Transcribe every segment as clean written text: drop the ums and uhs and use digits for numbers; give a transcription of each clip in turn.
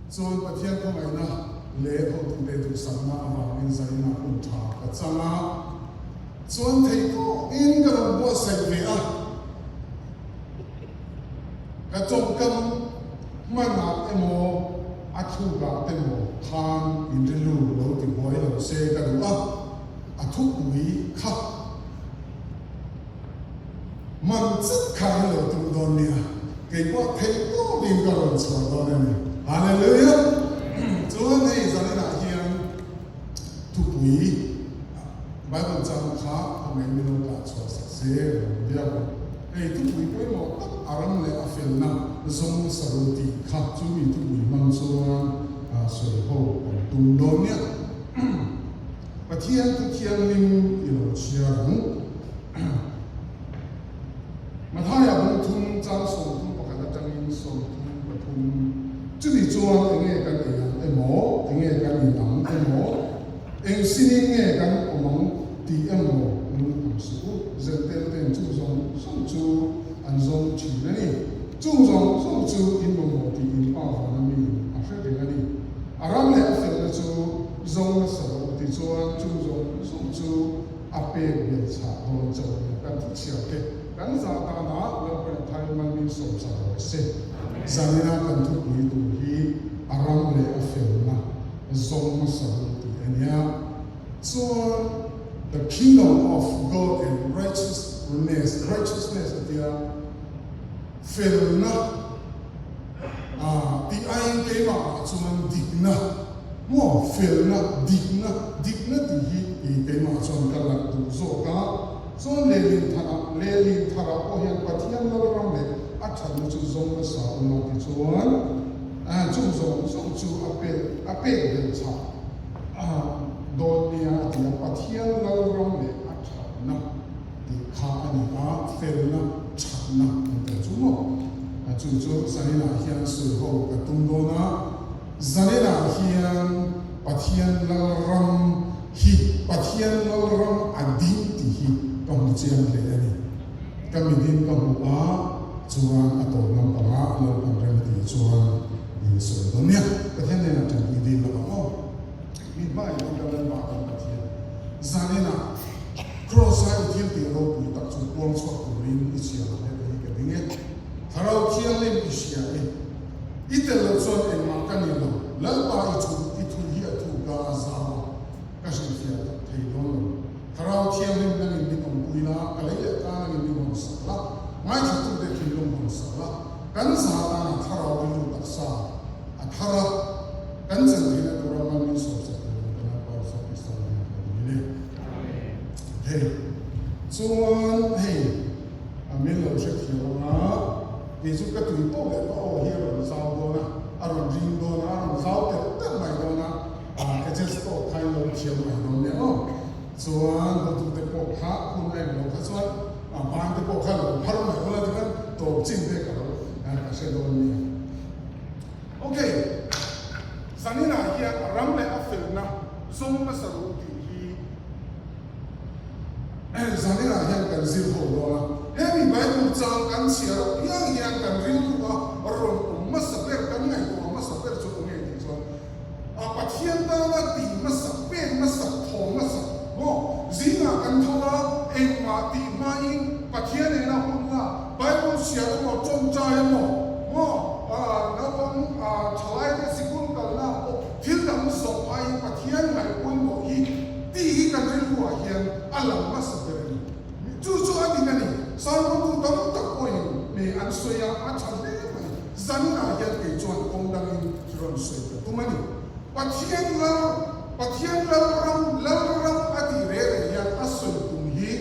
Chuan Pathian khawngaihna leh hotute duhsakna avangin zainah hun tha ka chang a, chuan theih tawkin ka rawn buatsaih ve a. Ka tawngkam hmanah emaw a thlukah te maw khan inrilu lo ti buai lo se ka duh a, a thupui kha Man chet kha in lo tum dawn nia, keipawh theih tawpin ka rawn chhuah dawn a ni. Hallelujah! Chuan hei zaninah hian thupui Bible chang kha khawngaih min lo kah chhuah sak se ka lo biak ang. Hei thupui pawimawh tak a ram leh a felna zawng saru tih kha chu mi thupui hmang chuan sawi ho kan tum dawn nia. Pathian thu thianghlim i lo chhiar ang. Mathaia bung thum chang 31 atangin 33, Chumi chuan enge kan ei ang emaw, enge kan in ang emaw, eng sinin nge kan awm ang tih emaw nung ang suh u, Zentel ten chung zawng zawng chu an zawng thin a ni. Chung zawng zawng chu in mamawh tih in pa vana mi a hre reng a ni. A ram leh a felna chu zawng nasa lo ti chuan chung zawng zawng chu a pek belh chhah dawn chauh a ni. Kan thuchhiar te kan zah danah Lalpan Thai Malmin sawmsa rawh se. Zanina kan thupui tur hi a ram leh a felna zawng hmasa lo tih a nia. Chuan The Kingdom of God and Righteousness, Righteousness a tia felna tih aiin keimah ah chuan dikna maw felna dikna dikna tih hi i keimah ah chuan ka lak duh zawk a, chuan lehlin thar ah lehlin thar ah pawh hian Pathian Lalram leh a thatna chu zawng nasa awm a tichuan chung zawng zawng chu a pek a pek belh chhah dawn nia a ti a, Pathian Lalram leh a thatna tih kha a ni a, felna thatna an tel chu maw? Chu chu zaninah hian sawi ho ka tum dawn a, zaninah hian Pathian Lalram hi Pathian Lalram a ding tih hi ka hmu chiang hle a ni. Ka midin ka hmu a, chuan a tawp lampangah Lalpan rem a tih chuan in sawi dawn nia. Pathian hnenah tanpui dil lo ang aw. Mi hmaiin kan Lalpa kan Pathian zaninah Kraws-a i thil tih ropui tak chu puang chhuak turin i chhiar ang heta hi ka ding e. Thlarau Thianghlim i hria e. I tel loh chuan engmah ka ni lo. Lalpa i thu i thu hi a thu ka a zau a, ka hrilhfiah tak thei dawn lo. Thlarau Thianghlim nangin min awmpui la, ka lei leh ka nangin min hawn sak la, ngaithlatute thinlung hawn sak la, kan za tana thlarau rilru taksa a thar a, kan chan theihna tura mal min sawmsak turin ka Lalpa Isua Krista hmingah ka dil e. Hei chuan hei a min lo hrethiam anga kei chu ka tui pawh leh ka aw hi a rawn zau dawn a, a rawn ring dawn a, a rawn zau telh telh mai dawn a, adjust pawh kha in lo thiam mai dawn nia aw. Chuan hotute pawh kha hun a englo kha chuan a ban te pawh kha lo phar mai ula tikhan tawp chin te ka lo ka hre dawn nia. Ok, zaninah hian a ram leh a felna zawng nasa ru tih hi zaninah hian kan zir ho dawn a. Hemi Bible chang kan chhiar apiang hian kan rilru a rawn awm hmasa ber, kan ngaihtuah hmasa ber chu enge tih chuan a Pathian tana tih hmasa, pek hmasa, thaw hmasa maw? Zingah kan tho a, engmah tih hmain Pathian ena hun la, Bible chhiar emaw, tawngtai emaw, maw? Naupang thalaite sikul kalna pawh thil dang zawh aiin Pathian ngaih pawimawh hi tih hi kan rilruah hian a lang hmasa ber a ni. Chu chu a dik a ni. Sermontu tam tak pawhin nei an sawi a, a tha hle mai. Zaninah hian kei chuan kawng dangin rawn sawi ka tum a ni. Pathian lal, Pathian lalram, lalram a tih reh reh hian a sawi tum hi,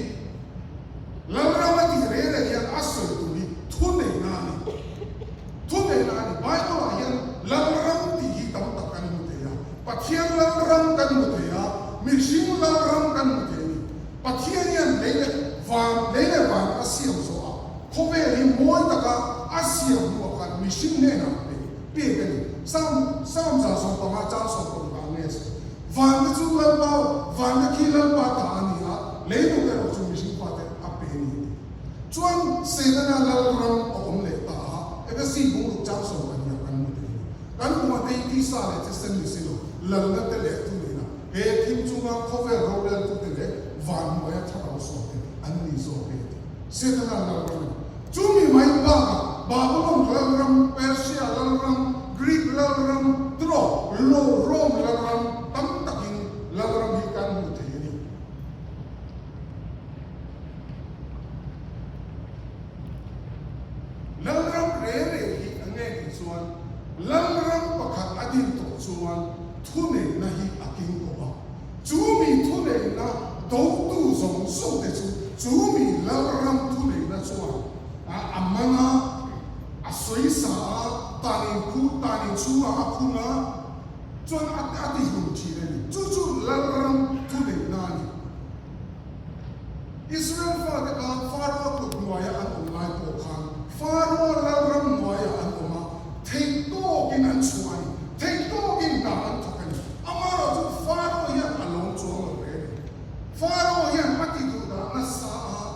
Lalram a tih reh reh hian a sawi tum hi thuneihna a ni. Thuneihna a ni. Bible-ah hian Lalram tih hi tam tak kan hmu thei a. Pathian Lalram kan hmu thei a, mihring Lalram kan hmu thei a ni. Pathian hian lei leh van, lei leh van a siam zawh a, khawvel hi mawi taka a siam hnuah khan mihring hnenah pe pek a ni. Psalm, Psalm 115 chang 15 ang nge sawi? Vante chu Lalpa, vante khi Lalpa ta a ni a, leilung erawh chu mihring fate a pe a ni a ti. Chuan Setana lalram a awm leh ta a, Efesi bungruk chang 12 ah kan hmu thei a ni. Kan hmuh a te hi ti. tisa leh thisen ni si lo, lalna te leh thuneihna, he thim chunga khawvel roreltute leh van hnuaia thlarau sualte an ni zawk e a ti. Setana lalram a ni. Chumi mai bakah Babylon lalram, Persia lalram, Greek lalram, tiraw Rome lalram tam takin lalram hi kan hmu thei a ni. Lalram re re hi a nge tih chuan Lalram pakhat a din tawh chuan thuneihna hi a king kawp a. Chu mi thuneihna dotu zawng zawng te chu chu mi Lalram thuneihna chuan a man a, a sawi sa a, tan in khu, tan in chhungah a khung a, chuan a a ti hlum thin a ni. Chu chu Lalram thuneihna a ni. Israel fate kha Faroa kut hnuaia an awm lai pawh khan Faroa lalram hnuaiah an awm a, theih tawkin an chhuah a ni, theih tawkin hna an thawk a ni. Amaherawh chu Faroa hian a lawm chuang lo reng a ni. Faroa hian a ti duh dah nasa a,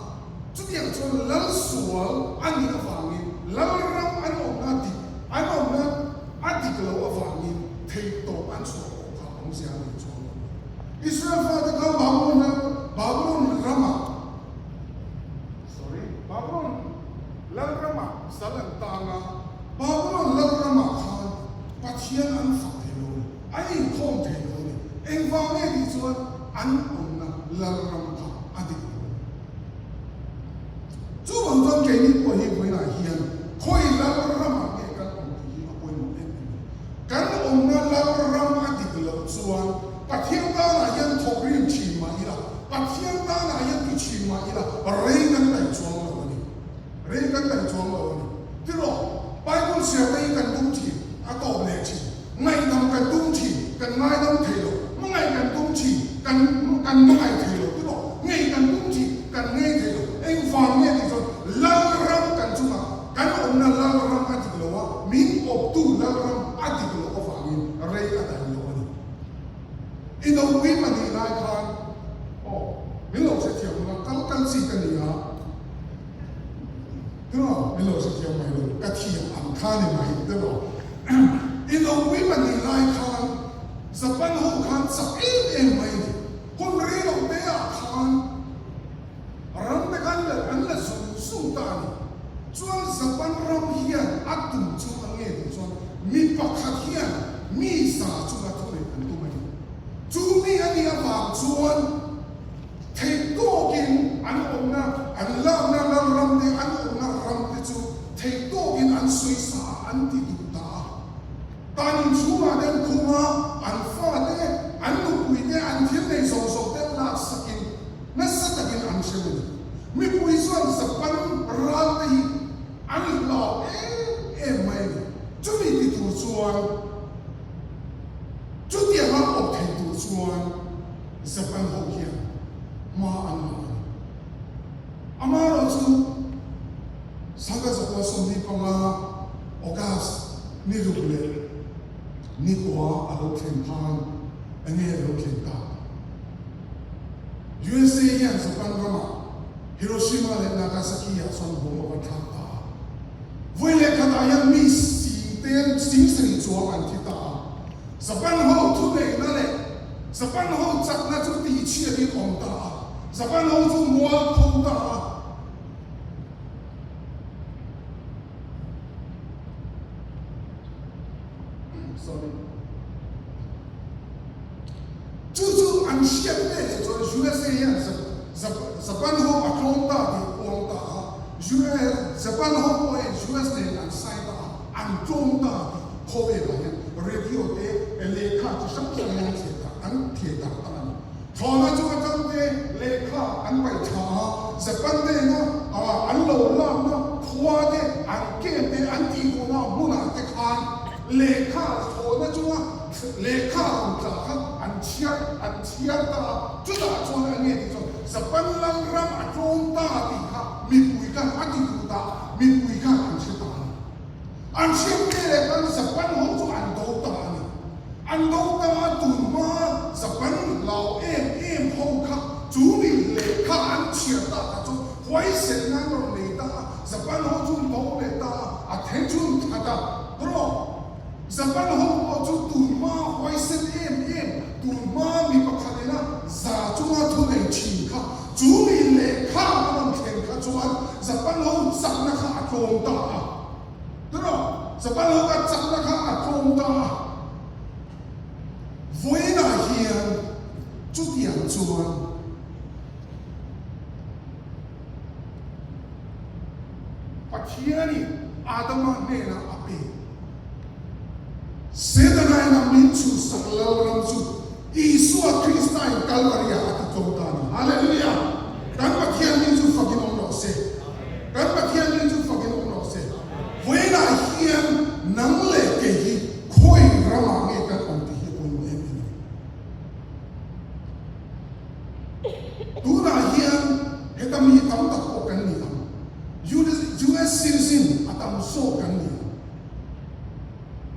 chutiang chuan lal sual a nih avangin lalram an awmna dik an awmna a dik loh avangin theih tawp an chhuah pawh kha awmzia a nei chuang lo. Israel fate kha Babylon lal Babylon ramah sorry Babylon lal ramah sal an tang a, Babylon lal ramah khan Pathian an fak thei lo a ni, an inkhawm thei lo a ni. Engvang nge tih chuan an awmna lal ram kha a dik lo a ni. Chuvang chuan keini pawh hi vawiinah hian khawi lal ramah nge kan awm tih hi a pawimawh em em a ni. Kan awmna lal ram a dik loh chuan Pathian tanah hian thawk rim thin mah ila, Pathian tanah hian ti thin mah ila, rei kan daih chuang lo a ni. Rei kan daih chuang lo a ni. Tiraw, Bible chhiar te hi kan tum thin, a tawp leh thin. Ngaihdam kan tum thin, kan ngaidam thei lo. Hmangaih kan tum thin, kan kan hmangaih thei lo. Tiraw, ngei kan tum thin, kan ngei thei lo. Engvang nge tih chuan lal ram kan chungah Kan awmna Lalram a dik lo a, min awptu Lalram a dik loh avangin rei a daih lo a ni. I nopui pahnih lai khan, aw, min lo hrethiam lo a, kal kal chi ka ni a, tiraw, min lo hrethiam mai lo, ka thiam ang kha ni mai, tiraw. I nopui pahnih lai khan Japan ho khan chak em em mai a ni. Hun rei lo te ah khan, Ram te khan la an la zung zung ta a ni. Chuan Japan ram hian a tum chu a nge tih chuan mi pakhat hian mi za chunga thu neih an tum a ni. Chu mi a nih avang chuan theih tawkin an awmna, an lakna lal ram te, an awmna ram te chu theih tawkin an sawi sa a, an ti duh ta a. Tan in chhungah te an khum a, an fate, an nupui te, an thil nei zawng zawng te laksakin Nasa takin an hrem a ni. Mipui chuan Japan ral te hi an hlau em em mai a ni. Chumi ti tur chuan, chutianga awp thei tur chuan Japan ho hian hma an la a ni. Amaherawh chu Sangha Zakua 25 August ni ruk leh ni kua a lo thlen khan enge a lo thlen tak? USA hian Japan ramah Hiroshima leh Nagasaki ah chuan bomb a va thlak ta a. Vawi leh khatah hian mi sing te sing sarih chuang an thi ta a. Japan ho thuneihna leh Japan ho chakna chu tihchhiatin awm ta a. Japan ho chu mual tho ta a. Sorry. Chu chu an hriat ve leh chuan USA hian Japan ho a tlawm ta tih a puang ta a, Japan ho pawh hian US nen an sign ta a, an tlawm ta tih khawvelah hian radio te lehkha chi hrang hrang hian an thliah ta an thliah darh ta a ni. Thlawhna chu atang te lehkha an paih tha a, Japan te ina an lo lakna khua te an camp te an tihduhna hmunah te khan lehkha thlawhna chunga Lehkha rawn tla kha an chhiar an chhiar ta a, chutah chuan a nge tih chuan Japan lal ram a tlawm ta tih kha mipui khan a ti duh ta, mipui khan an hre ta a ni. An hriat ve leh khan Japan ho chu an do ta a ni. An do ta a, tun hma Japan lau em em ho kha chu mi lehkha an chhiar ta kha chuan huaisenna an rawn nei ta a, Japan ho chu an do leh ta a, a then chu an that a, tawrh. Japan ho pawh chu tun. chuan Japan ho chakna kha a tlawm ta a. Tiraw? Japan ho kha chakna kha a tlawm ta a. Vawiinah hian chutiang chuan Pathianin Adama hnenah a pek. Setanain a min chhuhsak Lalram chu Isua Kristain Kalvaria a ti tlawm ta a ni. Hallelujah! Kan Pathian min chu fakin awm rawh se. Kan Pathian min chu fakin awm rawh se. Vawiinah hian nang leh kei hi khawi ramah nge kan awm tih hi a pawimawh em em a ni. Tunah hian heta mi tam tak pawh kan ni ang. US citizen a tam zawk kan ni ang.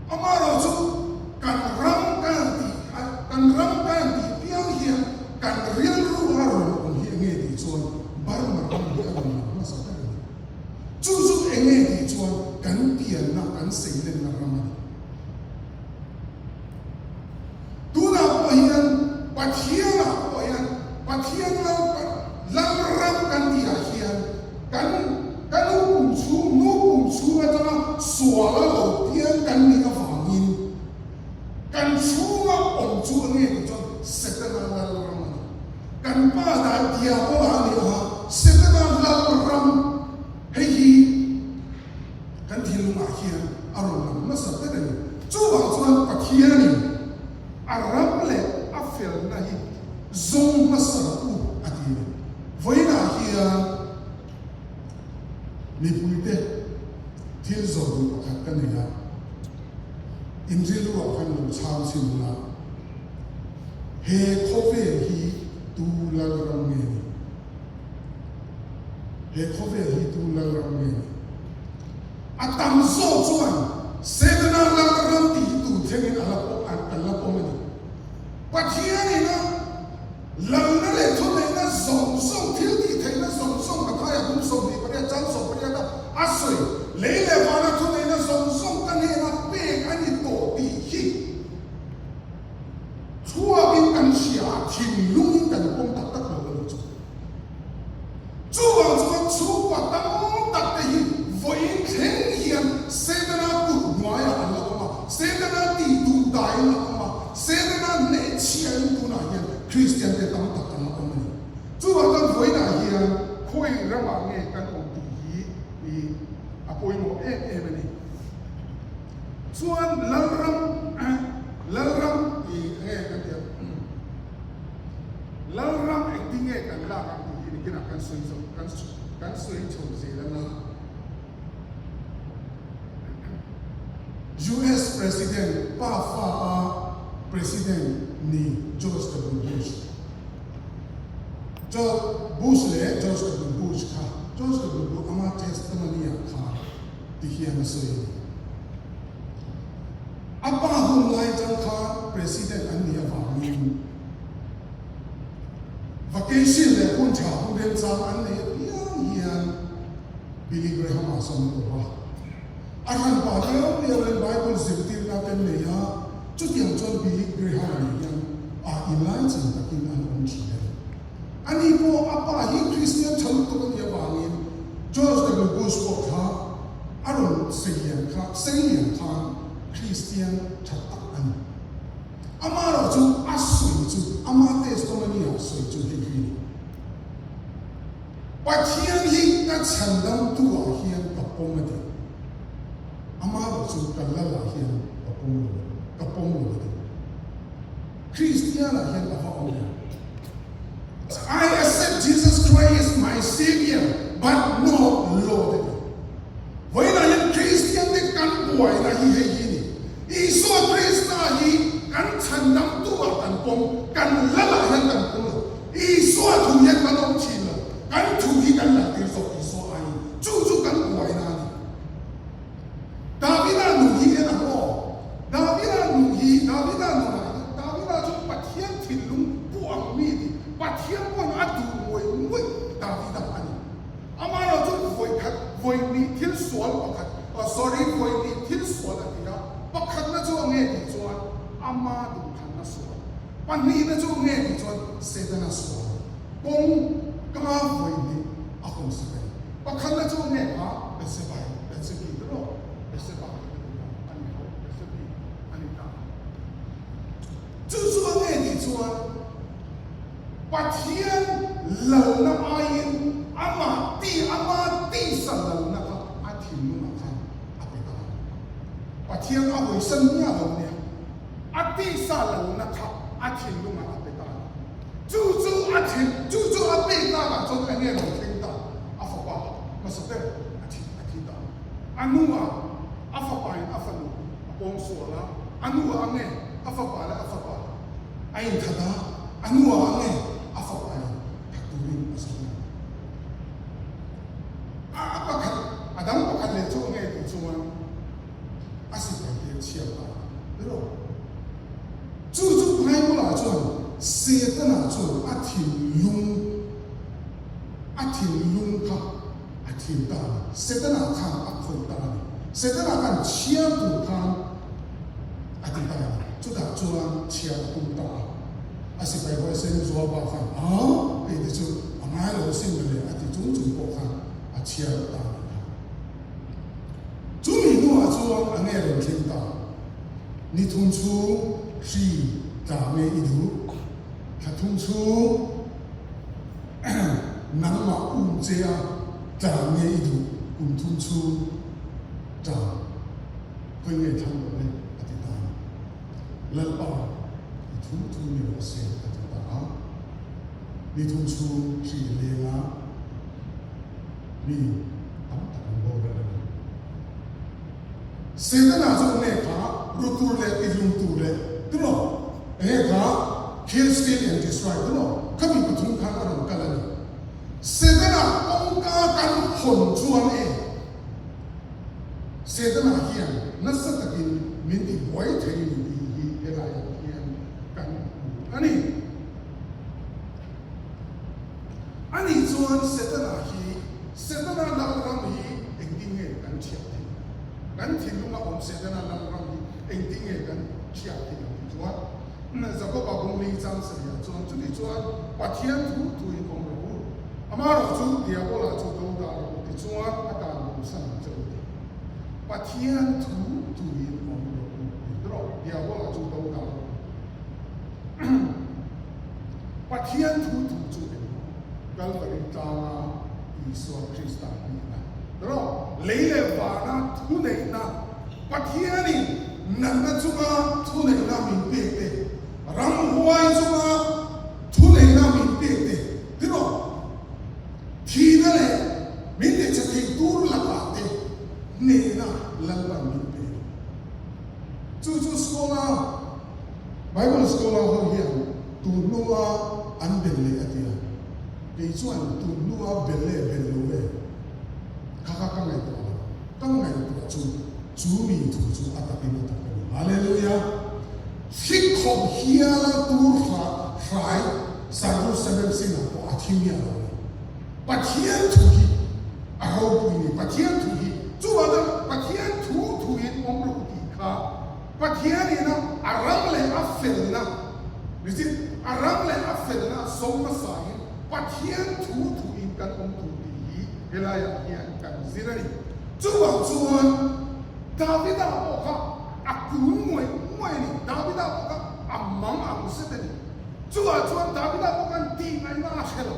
Amaherawhchu kan ram kan tih kan ram kan tih piang hian kan rilru a rawn awm hi enge tih chuan Burma ram hi a rawn lang hmasa ber a ni. Chu chu enge tih chuan kan pianna kan seilenna ram a ni. Tunah pawh hian Pathianah pawh hian Pathian Lal Lalram kan tihah hian kan ka nu pum chhung nu pum chhung atanga suala lo piang kan nih avangin kan chhunga awm chu a nge tih chuan Setana Lalram a ni. Kan pa dan Diabola a ni a, Setana Lalram hei hi Kan thinlungah hian a rawn lang hmasa ber a ni. Chuvang chuan Pathianin a ram leh a felna hi zawng hmasa rawh u a ti a ni. Vawiinah hian mipuite thil zawh duh pakhat ka nei a, in rilruah khan lo chhang chhin ula, he khawvel hi tu Lalram nge ni? He khawvel hi tu Lalram nge ni? A tam zawk chuan Setana Lalram tih hi tun thlengin a la pawm an kan la pawm a ni. Pathianin a Lalna leh thuneihna zawng zawng, thil tih theihna zawng zawng Mathaia kum 28 chang 18 a a sawi, lei leh vana thuneihna zawng zawng ka hnena pek a ni tawh tih hi Chhuakin kan hria a, thinlungin kan pawm tak tak lo a nih chu. Chuvang chuan chhungkua tam tak te hi vawiin thleng hian Setana kut hnuaiah an la awm a, Setana tih duh daiin a awm a, Setana hnehchhiain tunah hian Kristian te tam tak an la awm a ni. Chuvang chuan vawiinah hian khawi ramah nge kan awm tih hi a pawimawh em em a ni. Chuan Lalram, Lalram i enge kan tih ang? Lalram engtin nge kan lak ang tih hi nikinah kan sawi zo, kan kan sawi chho zel ang a. US President pa fa a President ni George W Bush. George Bush leh George W Bush kha George W Bush ama testimony ah khan ti hian a sawi a ni. A pa hun lai chang kha President an nih avangin vacation leh hun tha hun remchang an nei apiang hian Billy Graham-a sawn a awm a. A hranpa liau liauin Bible zirtirna te an nei a, chutiang chuan Billy Graham nih hian a inlaichin takin an awm thin a ni. Ani pawh a pa hi Kristian tha lutuk a nih avangin George W. Bush pawh kha a rawn seilian kha seilian khan Kristian tha tak a ni. Amaherawh chu a sawi chu ama testimony ah sawi chu hei hi a ni. Pathian hi ka chhandamtu ah hian ka pawm a ti. Amaherawh chu ka lal ah hian ka pawm lo a ka pawm lo a ti. Kristian ah hian a va awm em? I accept Jesus Christ as my Saviour but not Lord a ti. Vawiinah hian Kristian te kan buaina hi hei hi a ni. Isua Krista hi kan chhandamtu ah kan pawm, kan lal ah hian kan pawm lo. Isua thu hian kan awm thin lo, kan thu hi kan lantir zawk Isua aiin. Chu chu kan buaina a ni. Davida nun hi en ang aw. Davida nun hi, Davida nunah hian Davida chu Pathian thinlung pu ang mi ni, Pathian pawn a duh ngawih ngawih Davida a ni. Amaherawh chu vawi khat, vawi hnih thil sual pakhat, sorry, vawi hnih thil sual a ti a, pakhatna chu a nge tih chuan ama duhthlanna sual, pahnihna chu a nge tih chuan Setana sual kawng ka vawi hnih a hawnsak a ni. Pakhatna chu nge kha Bethseba Bethsebi te rawh Bethseba te ka duh a, a ni lo, Bethsebi a ni ta. Chu chu a nge tih chuan Pathian lalna aiin amah ti ama tisa lalna kha a thinlungah khan a pe ta a. Pathian a hawisan miah lo nia, a tisa lalna kha a thinlungah a pe ta a ni. Chu chu a thin, chu chu a pek nakah chuan enge lo thleng ta? A fapa hmasa ber a thi a thi ta. A nuah a fapain a fanu a pawng sual a, a nuah a nge a fapa leh a fapa a inkhat a, a nuah a nge a fapain that turin a zawng a. A pakhat, a dang pakhat leh chu a nge tih chuan a sipai te a chhiat ta a ni lo. Chu chu Bible-ah chuan Setana chuan a thinlung a thinlung kha a thil ta a ni. Setana khan a khawih ta a ni. Setana khan chhiar tur khan a ti ta a ni. Chutah chuan chhiar a tum ta a. A sipai huaisen Joaba khan, A, hei te chu a ngai lo asin mawle a ti chung chung pawh khan a chhiar ta a nih kha. Chumi hnuah chuan a nge rawn thleng ta. Ni thum chhung hri tla nge i duh? Thla thum chhung nangmah um che a tla nge i duh? Kum thum chhung tla khawi nge thlang rawh le a ti ta a. Lalpa i thu thu ni rawh se a ti ta a. Ni thum chhung hri leng a mi tam tak an boral a ni. Setana chu enge kha ru tur leh tihlum tur leh tiraw? Enge kha kill, steal and destroy tiraw? Khami pathum khan a rawn kal a ni. Setana kawngka kan hawn chuan e Setana hian nasa takin min ti buai thei ni tih hi helaiah hian kan hmu a ni. Ani chuan Setana hi, Setana lalram hi engtin nge kan thiah theih ang? Kan thinlunga awm Setana lalram hi engtin nge kan thiah theih ang tih chuan Jakoba bung li chang sarihah chuan chuti chuan Pathian thu thuin awm rawh u, amaherawhchu Diabola chu do dah rawh u tichuan a dan bosan ang che u tih. Pathian thu thuin awm rawh u tih rawh, Diabola chu do dah rawh u. Pathian thu thu chu engmaw Kalvari tlanga Isua Krista hnihna rawh lei leh vana thuneihna Pathianin natna chunga thuneihna min pek te, ramhuai chunga thuneihna min pek te ti rawh thihna leh min tichhe thei tur lakah te hnehna Lalpan min pe a ni. Chu chu School-a Bible scholar ho hian tun hnua an bel leh a ti a, kei chuan tun hnua bel leh bel lo e kha kha ka ngaihtuah lo, ka ngaihtuah chu chu mi thu chu a takin a tak a ni. Hallelujah! Hri khawp hiala tur hra hrai Sadhu Seven Singh-ah pawh a thi miah lo a ni. Pathian thu hi a ropui ni, Pathian thu hi chuvang chuan Pathian thu thuin awm rawh u tih kha Pathian ina a ram leh a felna, Nichin, a ram leh a felna sawm hmasain Pathian thu thuin kan awm tur tih hi helaiah hian kan zir a ni. Chuvang chuan Davida pawh kha a kun nguai nguai a ni, Davida pawh kha a mang ang zet a ni. Chuvah chuan Davida pawh khan tih ngaihna a hre lo.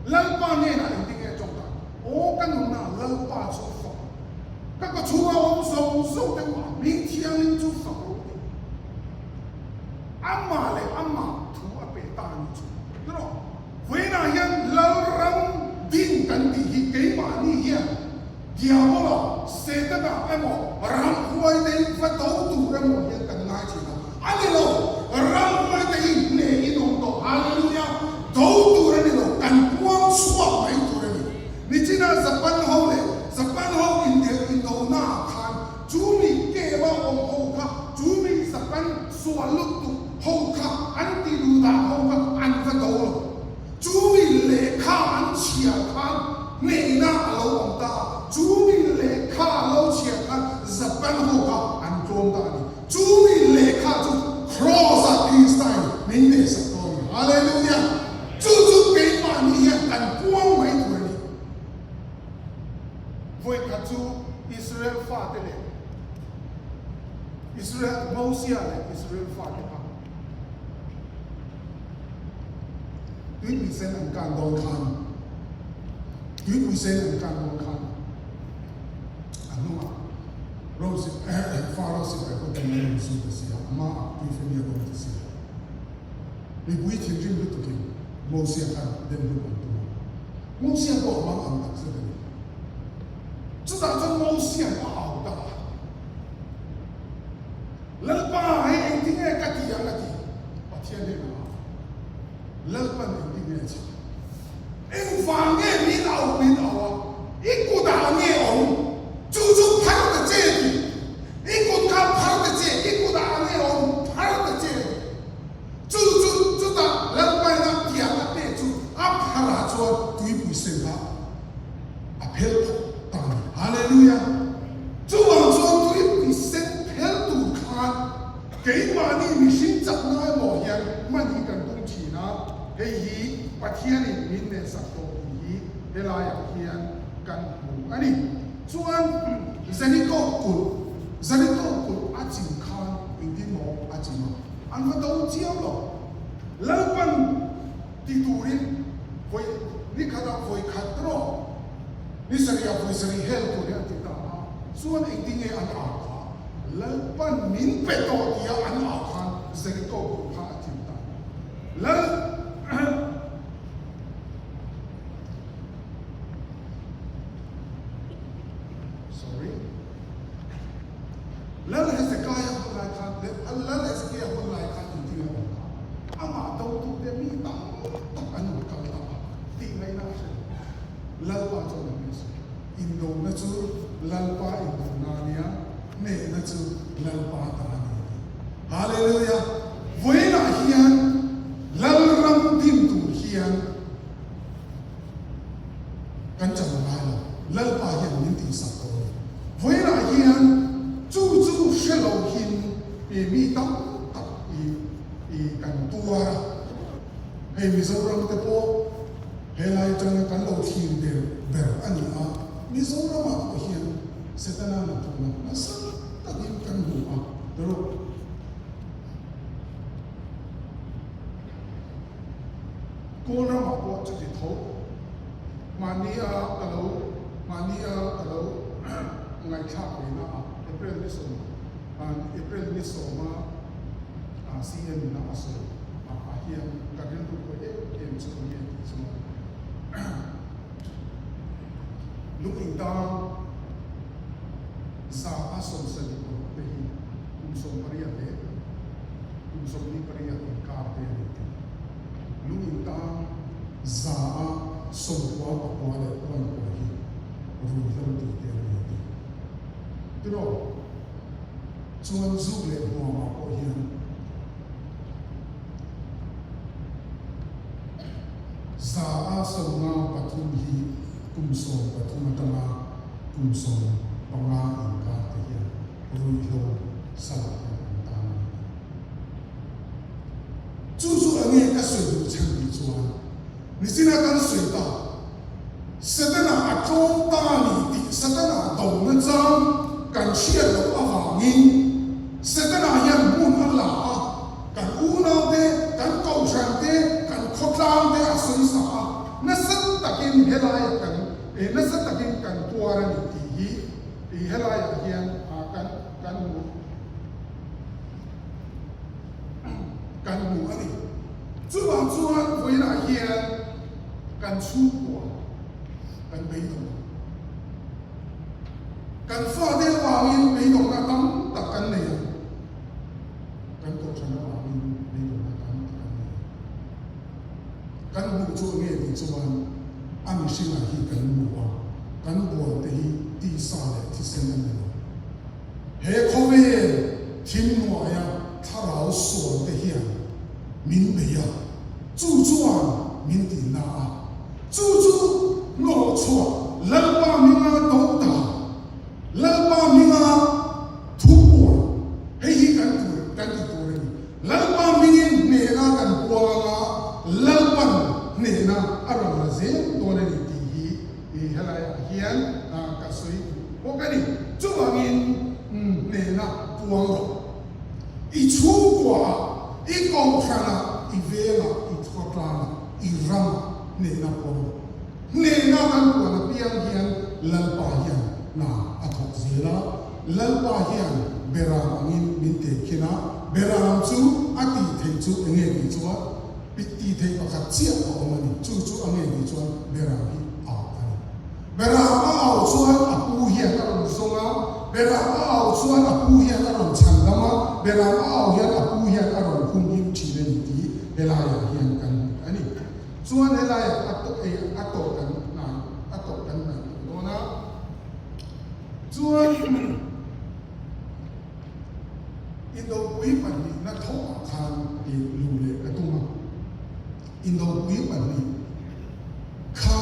Lalpa hnenah engtin nge a tawng ta? Aw ka nunna Lalpa chu fak. Ka ka chhunga awm zawng zawng te uah hming thiangin chu fak rawh u tih amah leh amah thu a pe ta a nih chu. Tiraw? Vawiinah hian Lalram ding kan tih hi keimahni hian Diabola, Setana emaw ramhuaite hi va do tur emaw hian kan ngai thin a. A ni lo, ramhuaite hi hneh in awm tawh. Hallelujah! Do tur a ni lo, kan puang chhuak mai tur a ni. Nichina Japan ho leh Japan ho indelh indohna ah khan chu mi kem a awm ho kha, chu mi Japan sual lutuk ho kha an ti duh dah ho kha an va do lo. Chu mi lehkha an chhiar khan hnehna a lo awm ta a, chu mi lehkha a lo chhiar khan Japan ho kha an tlawm ta a ni. Chu mi lehkha chu Kraws ah Kristain min neihsak tawh a ni. Hallelujah! Chu chu keimahni hian kan puang mai tur a ni. Israel, Mosia leh Israel fate kha tuipui sen an kan dawn khan, tuipui sen an kan dawn khan a hnungah Rose, Pharaoh sipai hoten an rawn zui ta si a, a hmaah tuifemi a rawn ti si a. Mipui thinrim lutukin Mosia khan den hlum an tum a. Mosia pawh a hmang ang tak zet a ni. Chutah chuan Mosia'n a au ta a, Lalpa, hei engtinge ka ti ang a ti. Pathian hnenah a au. Lalpa'n engtinge a chhang? Engvang nge min au min au a? I kutah nge awm? Chu chu phar ta che a ti. I kut kha phar ta che, i kutah nge awm? Phar ta che a ti. Chu chu chutah Lalpaina tiang a pek chu a pharah chuan tuipui sen kha a phel phawt ta a ni. Hallelujah! Chuvang chuan tuipui sen phel tur khan keimahni mihring chakna emaw hian hman hi kan tum thin a, hei hi Pathianin min nensak tawh tih hi helaiah hian kan hmu a ni. Chuan Jeriko kulh, Jeriko kulh a chim khan engtin maw a chim a? An va do chiang lo. Lalpan ti turin vawi ni khatah vawi khat erawh ni sarihah vawi sarih hel turin an ti ta a, chuan engtin nge an au kha? Lalpan min pe tawh tia an au khan Jeriko kulh kha a thim ta. Lal Sorry. Lal Hezekiah hun lai khan leh Lal Hezekiah hun lai khan engtin a awm kha? Amah dotute mi tam tak an rawn kal ta a, tih ngaihna a hre lo. Lalpa chuan a hmeh sawi. Indona chu Lalpa indona a nia, hnehna chu Lalpa ta a ni a ti. Hallelujah! Vawiinah hian Lalram din tur hian Kan chan ngai lo, Lalpa hian min tihsak tawh a ni. Vawiinah hian chu chu hre lo hin i mi tam tak i i kan tuar a. Hei Mizoram te pawh helai atanga kan lo thlir ber ber a ni a, Mizoramah pawh hian Setana hnathawhna nasa takin kan hmu a, erawh. Kawl ramah pawh chuti tho mahni a ka lo mahni a ka lo ngaihthlak ve na a April ni sawm April ni sawma CM in a sawi ah hian ka rilru pawh em em chu enge tih chuan lung intang za a sawmsarih paruk te hi kum 80 leh kum 28 inkar te a ni tih. Lung intang za a 90 pakua leh puan kua hi ruihhlo tih te a ni a ti. Tiraw? Chuan zuk leh hmuamah pawh hian za a 53 hi kum 13 atanga kum 15 inkar te hian ruihhlo salah hian an tan a ni tih. Chu chu a nge ka sawi duh chhan tih chuan nichina kan sawi ta, Setana a tlawm ta a ni tih Setana do nachang kan hriat loh avangin Setana hian hmun a la a, kan unaute, kan kohhrante, kan khawtlangte a sawi sa a, nasa takin helaiah kan nasa takin kan tuar a ni tih hi helaiah hian kan kan hmu. Kan hmu a ni. Chuvang chuan vawiinah hian kan chhungkua kan beidawng a. Kan fate avangin beidawngna tam tak kan nei a. Kan kohhran avangin beidawngna tam tak kan nei a. Kan hmuh chu enge tih chuan a mihringah hi kan hmu a, kan bual te hi tisa leh thisen a ni lo. He khawvel thim hnuaia thlarau sual te hian min bei a, chu chuan min ti na a. Chu chu hnawh chhuah Lalpa hminga do ta, Lalpa hminga thupuan, hei hi kan tur kan ti tur a ni. Lalpa hmingin hnehna kan puang anga Lalpan hnehna a rawn la zel dawn a ni tih hi I helaiah hian ka sawi duh bawk a ni. Chuvangin hnehna puang rawh. I chhungkuaah, i kohhranah, i vengah, i khawtlangah, i ramah hnehna puan rawh. Hnehna kan puan apiang hian Lalpa hian hna a thawk zel a. Lalpa hian Beram angin min tehkhin a, Beram chu a tih theih chu enge tih chuan tih theih pakhat chiah a awm a ni. Chu chu a nge tih chuan Beram hi au a ni. Beram a au chuan a pu hian a rawn zawng a, Beram a au chuan a pu hian a rawn chhandam a, Beram a au hian a pu hian a rawn humhim thin a ni tih helaiah hian kan hmu a ni. Chuan helaiah a tawh ei a tawh kan hnai a tawh kan hnai tawh dawn a. Chuan Indopui pahnihna thawhah khan i luh leh ka tum a. Indopui pahnih kha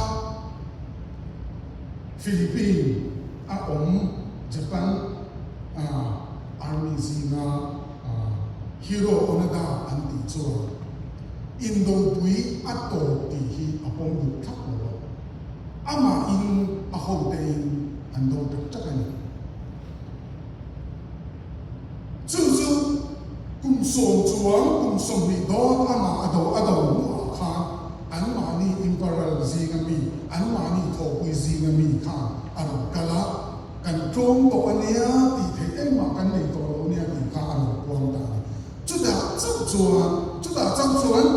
Philippine a awm Japan Army zinga Hero Onoda an tih chuan Indopui a tawp tih hi a pawm duh thlap lo a. Amahin a hotein an do tak tak a ni. Chu chu kum sawm chuang kum 20 dawn amah a do a do hnuah khan anmahni Imperal zinga mi, anmahni thawhpui zinga mi khan a rawn kal a, kan tlawm tawh a nia tih theih engmah kan nei tawh lo nia tih kha a rawn puang ta a ni. Chutah chauh chuan, chutah chauh chuan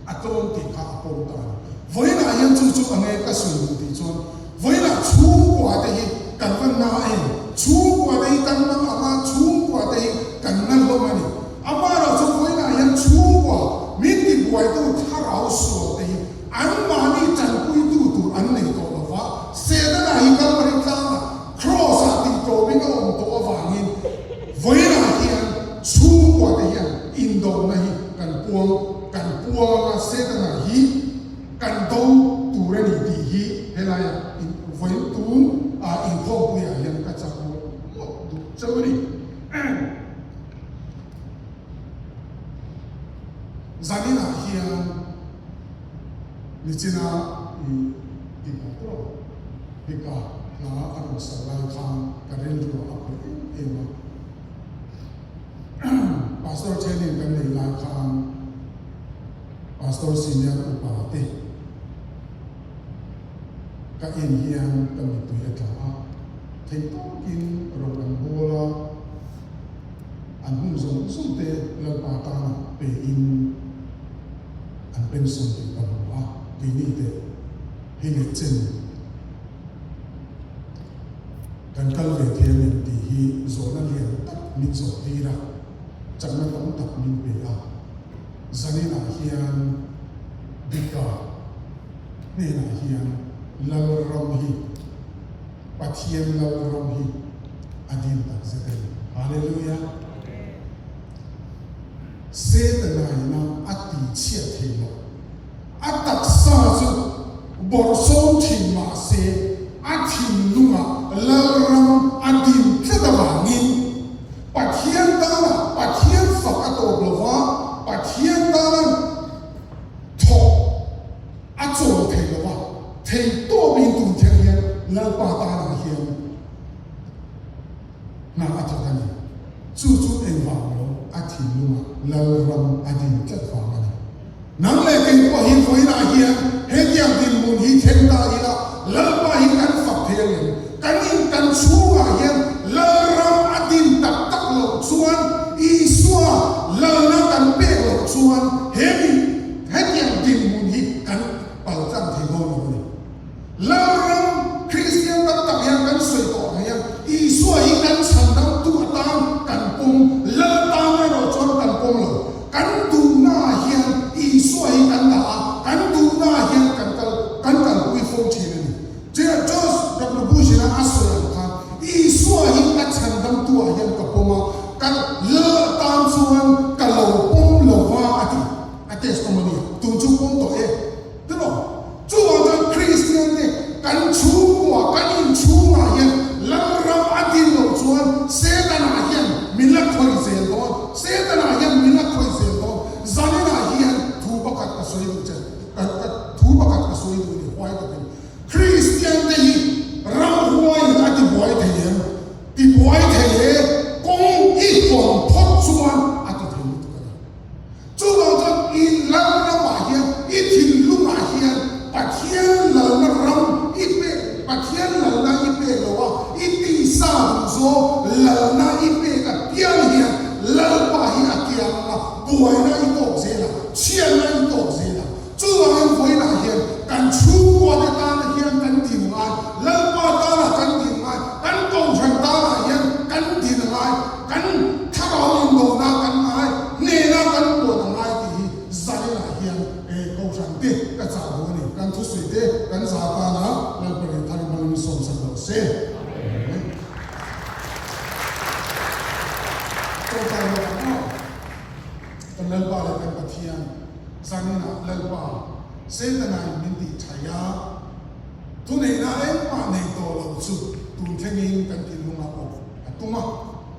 a tlawm tih kha a pawm ta a ni. Vawiinah hian chu chu a nge ka sawi duh tih chuan vawiinah chhungkua te hi kan va na em? Chhungkua te hi kan mang ang a, chhungkua te hi kan na hlawm a ni. Amaherawh chu vawiinah hian chhungkua min tibuaitu thlarau sual te hi anmahni tanpuitu tur an nei tawh lo va, Setana hi Kalvari tlangah Kraws-ah tihtlawmin a awm tawh avangin vawiinah hian chhungkua te hian indona hi kan puang kan puang a, Setana hi kan do tur a ni tih hi helaiah vawiin tun inkhawmpuiah hian ka chak mawlh mawlh duh chauh a ni. Zaninah hian nichina i tihmuh tur Hika hla a rawn sawi lai khan ka rilru a khawih em em a. Pastor training kan nei lai khan Pastor senior upa te ka en hian ka mittui a tla a, theih tawkin rawn an bawl a, an hun zawng zawng te Lalpa tana pe in an pension tih ka hmu a, keini teh. Hei leh chen kan kal ve thei a nen tih hi zawhna lian tak min zawh tir a, chakna tam tak min pe a. Zaninah hian Dika hnenah hian Lalram hi, Pathian Lalram hi a din tak zet a ni. Hallelujah! Setana ina a tihchhiat theih loh. A taksa chu bawrhsawm thin mah se, a thinlungah Lalram a din tlat avangin Pathian tana Pathian fak a tawp lo va, Pathian tana thawk a chawl thei lo va, thei tawpin tun thleng hian Lalpa tanah hian hna a thawk a ni. Chu chu engvang lo a thinlungah Lalram a din tlat vang a ni. Nang leh kei pawh hi vawiinah hian hetiang dinhmun hi thleng ta ila Lalpa hi kan fak thei ang em? Kan in kan chhungah hian Lalram a din tak tak loh chuan Isua Lalna kan pek loh chuan he mi hetiang dinhmun hi kan paltlang thei dawn lo a ni. Lalram Kristian tam tak hian kan sawi tawh ang hian Isua hi kan chhandamtu atan kan pawm, Lal tan erawh chuan kan pawm lo. Kan duhnaah hian Isua hi kan dah a, kan duhnaah hian kan kal kan kalpui fo thin a ni. George W. Bush ina a sawi ang khan Isua hi ka chhandamtu ah hian ka pawm a, ka Lal atan chuan ka lo pawm lo va a ti. A testimony tun chu pawm tawh e. Tiraw? Chuvang chuan Kristian te kan. buaina i tawk zel a, chhiatna i tawk zel a. Chuvangin vawiinah hian kan chhungkuate tana hian kan din ngai, Lalpa tana kan din ngai, kan Kohhran tana hian kan din a ngai, kan thlarau indona kan ngai, hnena kan puan a ngai tih hi zaninah hian Kohhran te ka chah duh a ni. Kan thusawi te kan za tana Lalpa leh Thar hmangin sawmsak lo se. Amen. Tawngtai lawk ang aw. Kan Lalpa leh kan Pathian zaninah Lalpa Setanain min tih thaih a, thuneihna engmah nei tawh lo chu tun thlengin kan thinlungah awk a tum a.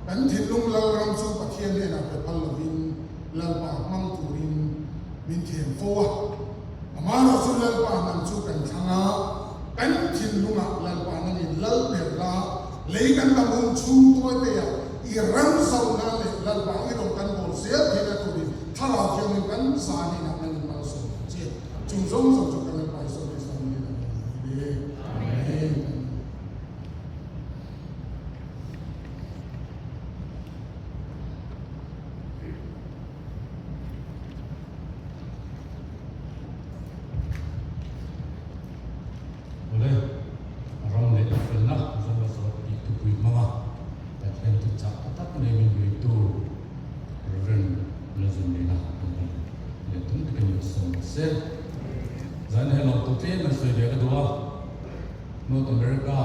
Kan thinlung Lalram chu Pathian hnenah pe phal lovin Lalpa hmang turin min thiam fo a. Amaherawh chu Lalpa nang chu kan thlang a, kan thinlungah Lalpa nangin lal ber la, lei kan dam hun chhung tawi peiah i ram zauh nan leh Lalpa i rawn kan bawl zel theihna turin Thlarau Thianghlim kan za hnenah nangin malsawm ang che. Chung zawng zawng chu kan Lalpa Isua Krista hmingin a lo ni ve. Amen. Awle, ram leh felna zawng a zawt tih thupui hmanga Pathian thuchah tha tak mai min hruaitu Rev. Lalzunneina kan hmu leh tum takin min sawm ta se. Zaina hi lawmtu tlem an sawi ve ka duh a, North America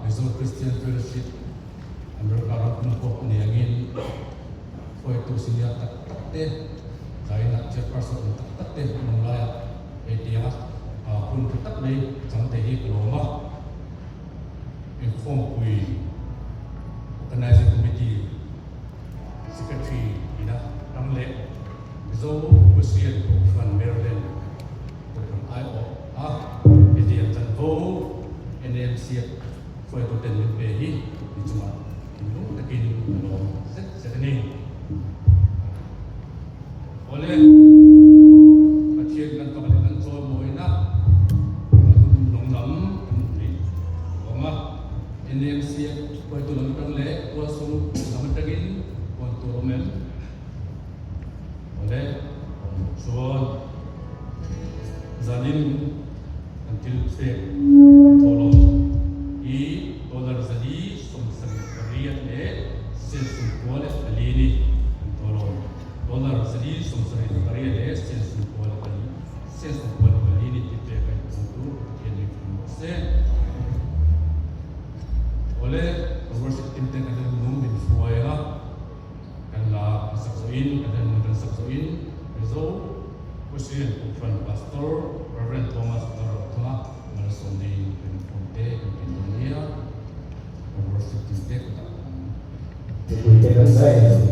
Mizo Christian Fellowship America ram pum pawh a ni angin hruaitu senior tak tak te, zainah chairperson awm tak tak te an awm laia hei tianga hun tha tak mai chang thei hi ka lawm a. Inkhawmpui Organizing Committee Secretary ina ram leh Mizo Christian Kohhran Maryland Kohhran aiawh a hetiang chanvo NAMC a Hruaituten min pe hi ni chungah thinlung takin ka lawm zet zet a ni. Awle, Pathian kan fak leh kan chawimawina kan hun lawng lam kan hmuh vang a, NAMC hruaitu lam atang leh Tualsung lam atangin puan tur awm em? Awle, awm loh chuan zanin kan thil pek thawhlawm hi dollar 478 leh sen 94 ni kan thawhlawm. Dollar 478 leh sen 94 sen 94 ni ti pek a inpuang tur Pathian in fam rawh se. Awle, worship team ten kan nung min hruai a. Kan la sak zawhin, kan hlan kan sak zawhin Mizo Christian Kohhran Pastor Rev. Thomas Lalrothanga Malsawmnei kan form te kan ken dawn nia. Kan worship team te kutah kan Mipuite kan zai ang.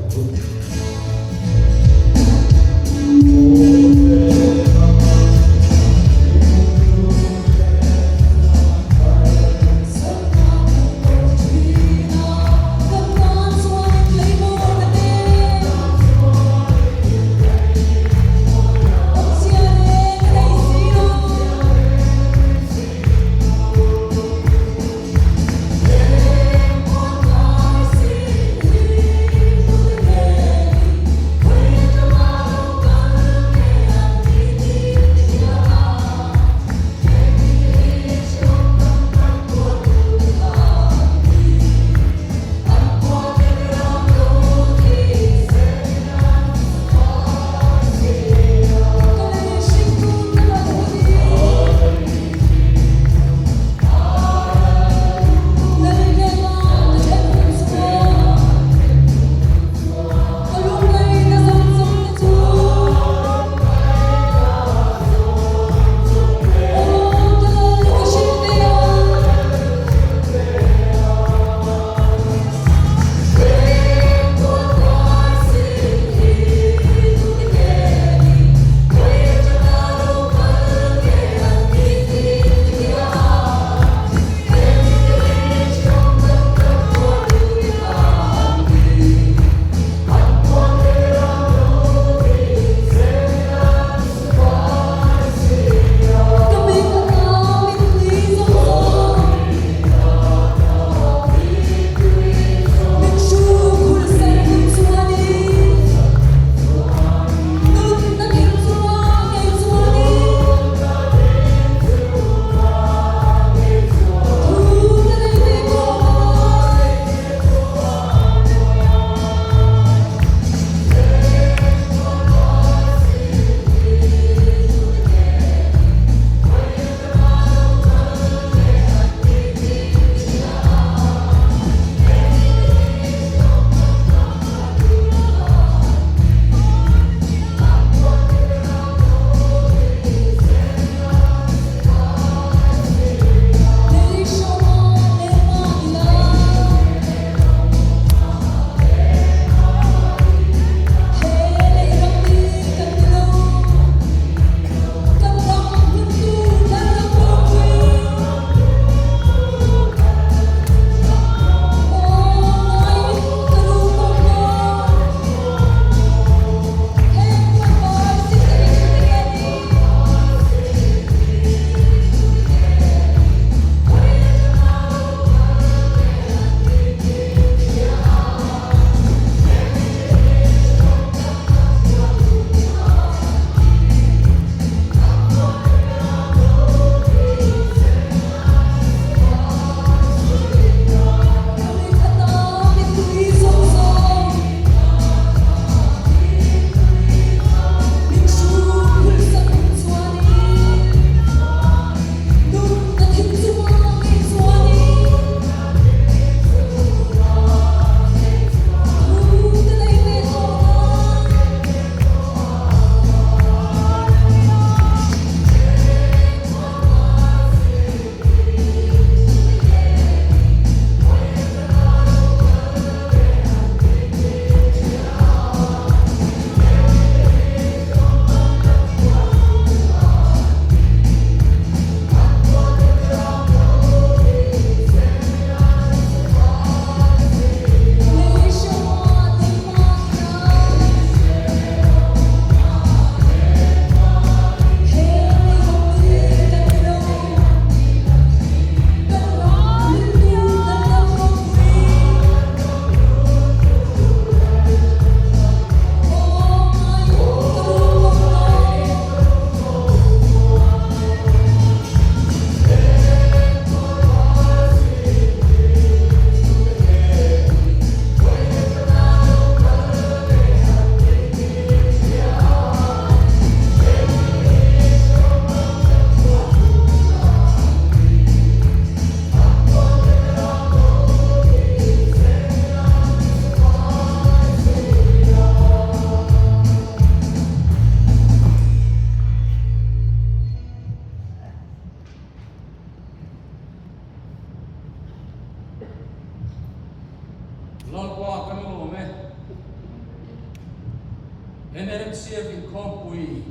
NLMCF inkhawmpui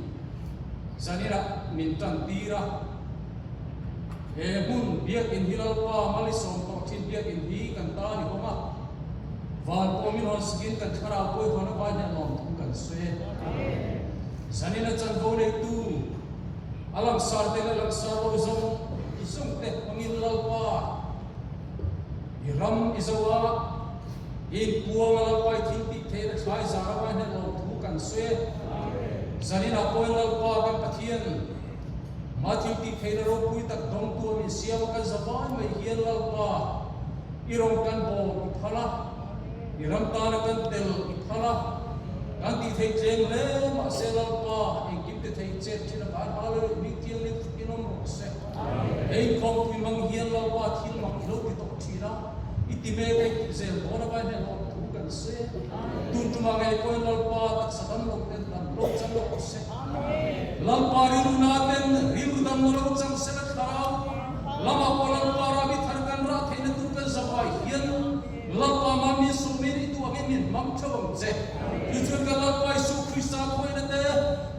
zaninah min tan tir a, he hmun biakinn hi Lalpa Malisawm tawh thin biakinn hi kan ta a ni bawk a, van pawh min hawn sakin kan thlarau pawi hawn avai hian lawmthu kan sawi e. Zanina chanvo neitu a langsar te leh langsar lo zawng zawng te hmangin Lalpa i ram i zo a, i inpuang a Lalpa i thil tih theihna thlai zar avai hian lawmthu kan sawi e. Zaninah pawhin Lalpa kan Pathian ma thil tih theihna ropui tak dawngtu a min siam a kan zavai mai hian Lalpa i rawng kan bawl i phal a, I ram tana kan tel i phal a, kan tih theih tlem hle mahse Lalpa engkim ti thei chet thin a van hallelujah hming thianghlim fukin awm rawh se. He inkhawmpui hmang hian Lalpa thil mak i lo ti tawh thin a, i ti mek a i tih zel dawn a vai hmel awm thu kan sawi a. Tun tumah ngei pawhin Lalpa taksa dam lo ten dam lo chang rawh se. Lalpa rilru na ten rilru dam lo chang se la thlarau lamah pawh Lalpa rami thar kan rah theihna tur kan zavai hian Lalpa mah min sawmin i tuangin min hmang theuh ang che. Chu chuan kan Lalpa Isu Krista khawiahna te,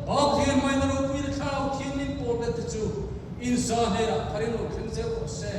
Pathian hmaina ropuina Thlarau Thianghlim pawl te te chu inza hnenah tharin lo thleng zel rawh se.